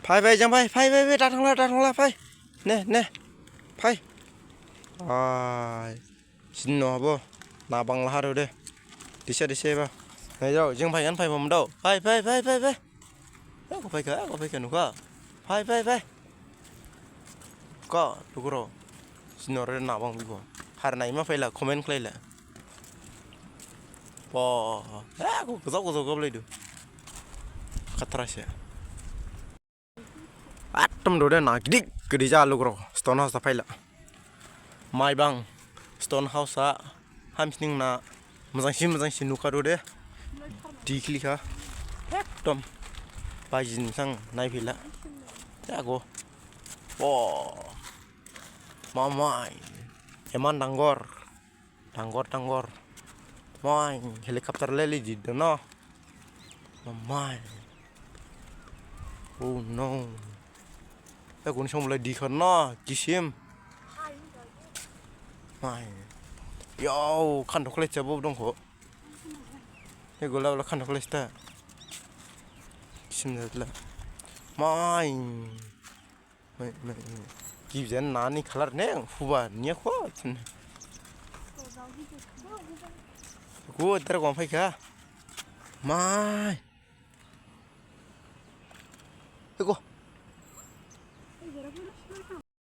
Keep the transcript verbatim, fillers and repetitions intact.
Phai, phai, jang phai, phai, phai, phai, da thangla, da thangla, phai. Ne, ne. Phai. Ai. Sin no habo. Na bangla haro de. Dise, dise ba. Nai jao, jing phai gan phai bom dao. Phai, phai, phai, phai, phai. Ako phai kha, ako phai kha nukha. Phai, phai, phai. Kha, lugurao. Sin no re na bang bigo. Har nai ma phaila, comment khlaila. Bo, eh, ako gajao gajao gablaidu. Khatrase. Ekdom dode na gidik gidi ja lugurao. Stone House ha phaila. Maibang Stone House ha hamsining na mojangsi mojangsi nukha dode. Dikhlikha. Ekdom. Bajin sang naiphaila. Jago. Bo. Mamai. Eman dangor. Dangor, dangor. Mai, helicopter leli di dono. Mamai. Oh no. Ekun som lai di khon no, kisim. Mai. Yo, khan dokle chebo dongkho. Ego la la khan dokle sta. Kisim la. Mai. Mai, mai, mai. Ki jen nani color ne, huba niya ko. Ko dar ko phai kha. Mai. Eko.